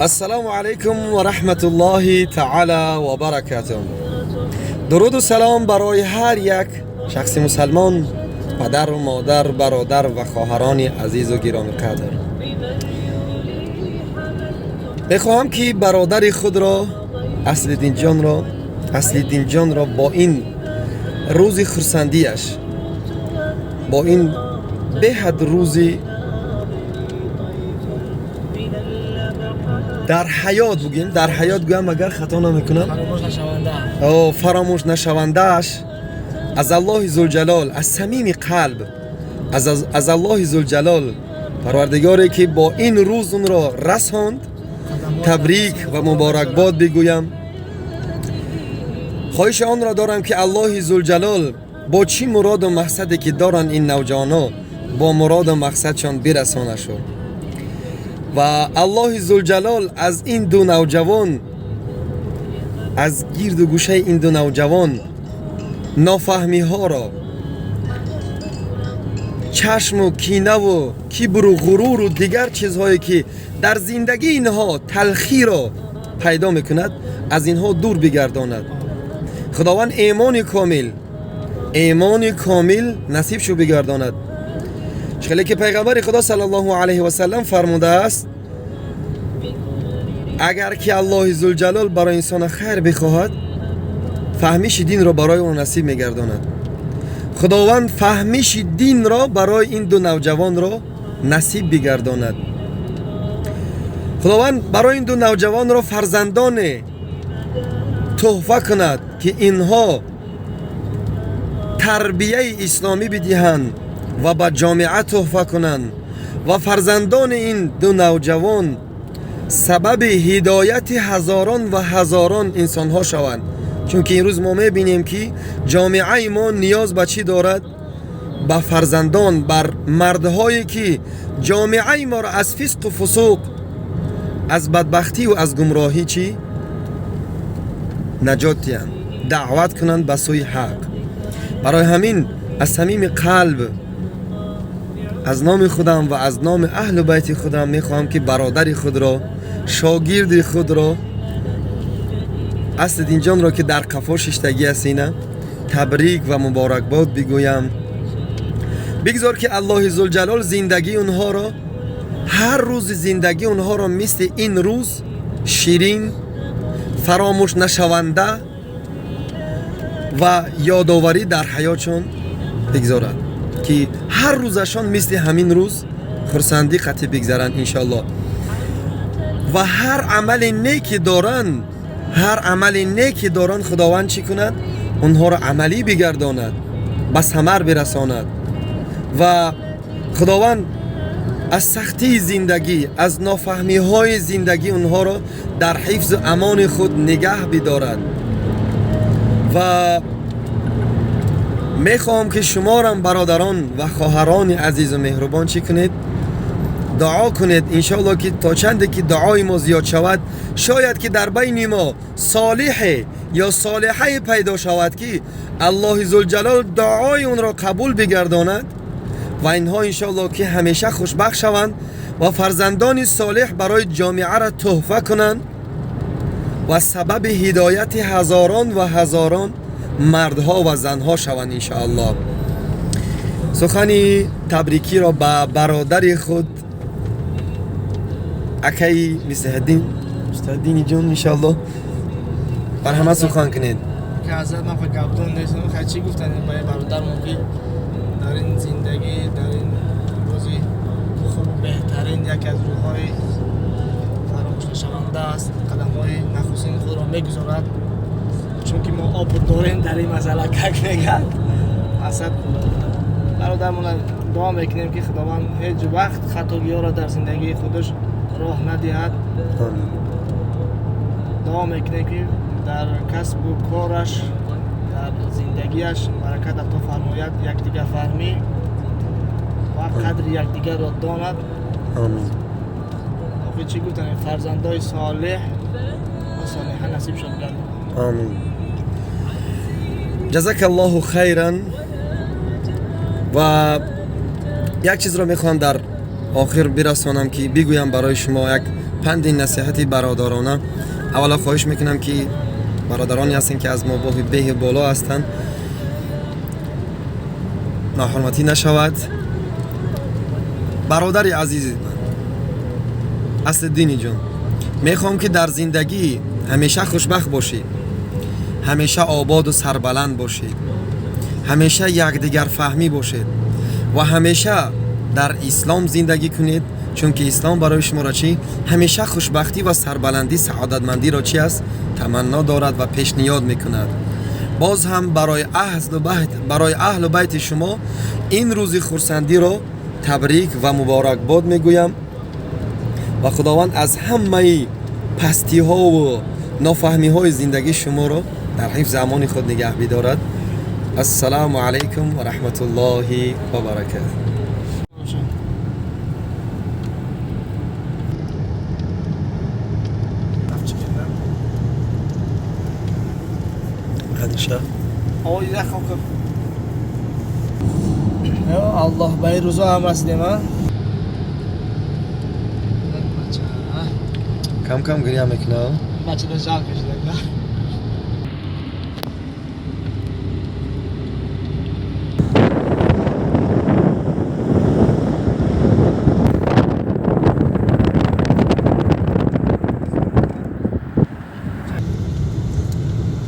Ассалому алайкум ва раҳматуллоҳи таъала ва баракатуҳ. Дуруду салом барои ҳар як шахси мусалмон, падару модар, бародар ва хоҳарони азизу гиромиқадр. Мехоҳам ки бародари худро Аслиддинҷонро бо ин рӯзи хурсандиаш, бо ин беҳад рӯзи дар ҳаёт бугем, дар ҳаёт гӯям, агар хато намекунам, фаромӯш нашавандааш, аз Аллоҳи Зулҷалол, аз самими қалб, аз Аллоҳи Зулҷалол, Парвардигоре ки бо ин рӯз онро расонд, табрик ва муборакбод бигӯям. Хоҳиши онро дорам ки Аллоҳи Зулҷалол бо чӣ муроду мақсаде ки доранд ин навҷавонҳо, бо муроду мақсадшон бирасонашуд ва Аллоҳи Зулҷалол аз ин ду навҷавон, аз гирду гӯшаи ин ду навҷавон нофаҳмиҳоро, чашму кинаву кибру ғуруру дигар чизҳое ки дар зиндагии инҳо талхиро пайдо мекунад, аз инҳо дур бигардонад. Худованд имони комил, имони комил насибшу бигардонад. Хеле ки пайғамбари Худо саллаллоҳу алайҳи васаллам фармудааст, агар ки Аллоҳи Зулҷалол барои инсона хайр бихоҳад, фаҳмиши динро барои ӯ насиб мегардонад. Худованд фаҳмиши динро барои ин ду навҷавонро насиб бигардонад. Худованд барои ин ду навҷавонро фарзандоне тӯҳфа кунад, ки инҳо тарбияи исломӣ бидиҳанд ва ба ҷомеа тӯҳфа кунанд ва фарзандони ин ду навҷавон сабаби ҳидояти ҳазорон ва ҳазорон инсонҳо шаванд. Чунки имрӯз мо мебинем, ки ҷомеаи мо ниёз ба чӣ дорад? Ба фарзандон, бар мардҳое ки ҷомеаи моро аз фисқу фусуқ, аз бадбахтию аз гумроҳӣ чӣ наҷот диҳанд, даъват кунанд ба сӯи ҳақ. Барои ҳамин аз самими қалб, аз номи худам ва аз номи аҳлу байти худам мехоҳам, ки бародари худро, шогирди худро, Аслиддинҷонро, ки дар қафо шиштагӣ аст, ина табрик ва муборакбод бигӯям. Бигзор ки Аллоҳи Зулҷалол зиндагии онҳоро, ҳар рӯзи зиндагии онҳоро мисли ин рӯз ширин, фаромӯш нашаванда ва ёдоварӣ дар ҳаётшон бигзорад, ки ҳар рӯзашон мисли ҳамин рӯз хурсандӣ қатъӣ бигзаранд, иншоаллоҳ. Ва ҳар амали неки доранд, ҳар амали неки доранд, Худованд чӣ кунад? Онҳоро амалӣ бигардонад, ба самар бирасонад ва Худованд аз сахтии зиндагӣ, аз нофаҳмиҳои зиндагӣ онҳоро дар ҳифзу амони худ нигаҳ бидорад. Ва мехоҳам, ки шуморам, бародарон ва хоҳарони азизу меҳрубон, чӣ кунед? Дуо кунед, иншоалло, ки то чанде ки дуои мо зиёд шавад, шояд ки дар байни мо солиҳе ё солиҳае пайдо шавад, ки Аллоҳи Зулҷалол дуои онро қабул бигардонад ва инҳо, иншоалло, ки ҳамеша хушбахт шаванд ва фарзандони солиҳ барои ҷомеаро тӯҳфа кунанд ва сабаби ҳидояти ҳазорон ва ҳазорон мардҳо ва занҳо шаванд, иншоаллоҳ. Сухани табрикиро ба бародари худ, акаи Мистаҳиддин, Мустаҳиддини ҷон, иншоаллоҳ, марҳамат, сухан кунед. Ки ҳазрат, ман гапдон нестам. Хай, чӣ гуфтан ба бародармон, ки дар ин зиндагӣ, дар ин рӯзи хубу беҳтарин, яке аз рӯзҳои фаромӯшнашаванда аст, қадамҳои нахустини худро мегузорад. Чунки мо опыт дорем дар ин масъала, как мегӯяд асад, бародармона дуо мекунем, ки Худованд ҳеҷ вақт хатогиҳоро дар зиндагии худаш роҳ надиҳад. Дуо мекунем, ки дар касбу кораш, дар зиндагиаш баракат ато фармояд, якдигарфаҳмӣ ва қадри якдигарро донад. Охир чӣ гуфтам, фарзандои солеҳ ва солиҳа насиб шуд гардонад. Амин. Ҷазакаллоҳу хайран. Ва як чизро мехоҳам дар охир бирасонам ки бигӯям барои шумо як панди насиҳати бародарона. Аввало хоҳиш мекунам ки бародароне ҳастанд ки аз мо боҳи беҳи боло ҳастанд, ноҳурматӣ нашавад. Бародари азизи ман Аслиддини ҷон, мехоҳам ки дар зиндагӣ ҳамеша хушбахт бошед, ҳамеша ободу сарбаланд бошед, ҳамеша якдигарфаҳмӣ бошед ва ҳамеша дар ислом зиндагӣ кунед, чунки ислом барои шуморо чӣ? Ҳамеша хушбахтӣ ва сарбаландӣ, саодатмандиро чӣ аст? Таманно дорад ва пешниҳод мекунад. Боз ҳам барои аҳлу байти шумо ин рӯзи хурсандиро табрик ва муборакбод мегӯям ва Худованд аз ҳамаи пастиҳову нофаҳмиҳои зиндагии шуморо дар ҳифзи амони худ нигаҳ бидорад. Ассалому алайкум ва раҳматуллоҳи ва баракатуҳ. Аллоҳ, ба ин рӯзо ҳам расидем, а? Кам кам гиря мекунам. Бачада жалко шуда.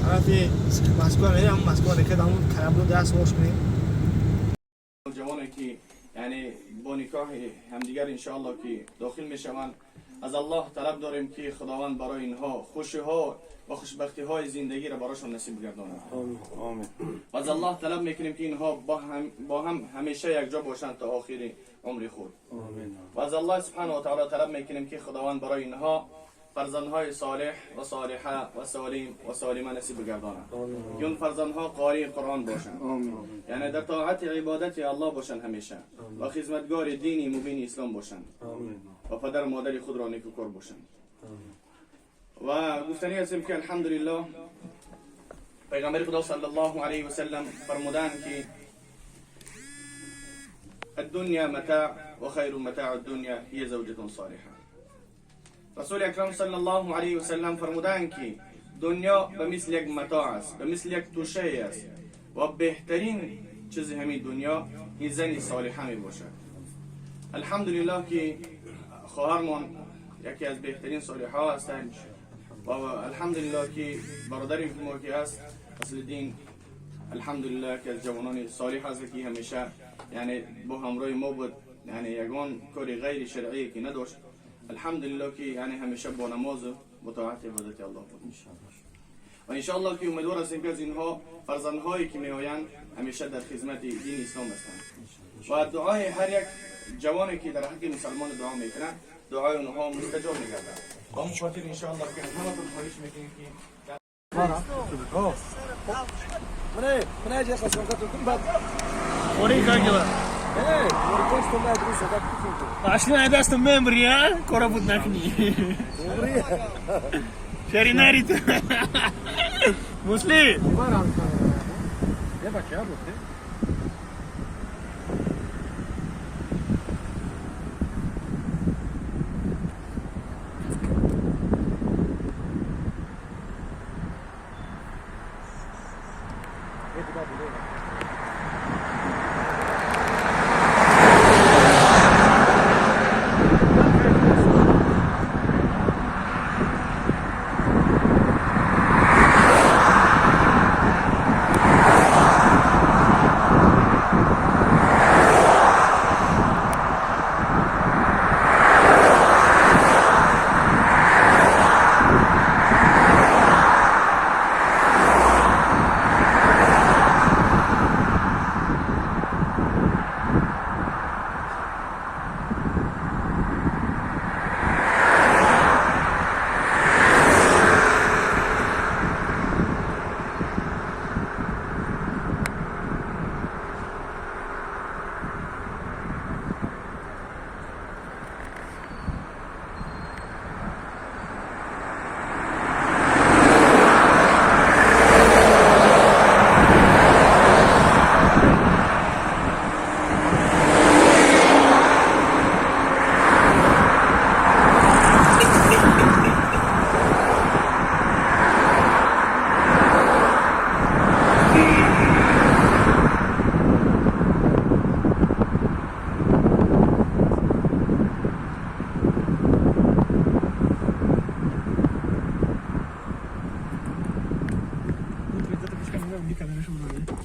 Тарафи Москва мерем, Москва рекет ҳамун кораблу даст вош кунем. ҷавоне ки яъне бо никоҳи ҳамдигар иншоалло ки дохил мешаванд, аз Аллоҳ талаб дорем ки Худованд барои инҳо хушиҳо ва хушбахтиҳои зиндагиро барошон насиб гардонад. Ва аз Аллоҳ талаб мекунем ки инҳо бо ҳам ҳамеша якҷо бошанд то охири умри худ. Ва аз Аллоҳ субҳанаҳу ва таъоло талаб мекунем ки Худованд барои инҳо фарзандҳои солеҳ ва солиҳа ва солим ва солима насиб гардонад, ки он фарзандҳо қории Қуръон бошанд, яъне дар тоати ибодати Аллоҳ бошанд ҳамеша ва хизматгори дини мубини ислом бошанд ва падару модари худро некукор бошанд. Ва гуфтанӣ ҳастем ки алҳамдулиллоҳ, пайғамбари Худо саллаллоҳу алайҳи васаллам фармуданд ки الدنيا متاع وخير متاع الدنيا هي زوجة صالحة. رسول اکرم صلی الله علیه و سلم فرمودند که دنیا به مثل یک متاع است، به مثل یک توشه است و بهترین چیز همین دنیا این زن صالحه می باشد. الحمدلله که خواهرمان یکی از بهترین صالحه ها هستند و الحمدلله که برادر ما که است اصل الدین، الحمدلله که از جوانان صالح است که همیشه یعنی با همراه ما بود، یعنی یگان کار غیر شرعی که نداشت. الحمدلله که یعنی همیشه با نماز و با طاعت عبادت الله بود. و انشاءالله که امیدوار هستیم که از اینها فرزندهایی که میآیند همیشه در خدمت دین اسلام هستند و دعای هر یک جوانی که در حق مسلمان دعا میکنه، دعای اونها مستجاب میگردد. با اون خاطر انشاءالله که از همتون خواهش میکنیم که Мына жака съёмка баъд. Ори, как дела? Эй, просто на друзья, как Пошли на даст мембри, а? Кора буд накни. Шаринарит. Мусли. Камерашу бурда.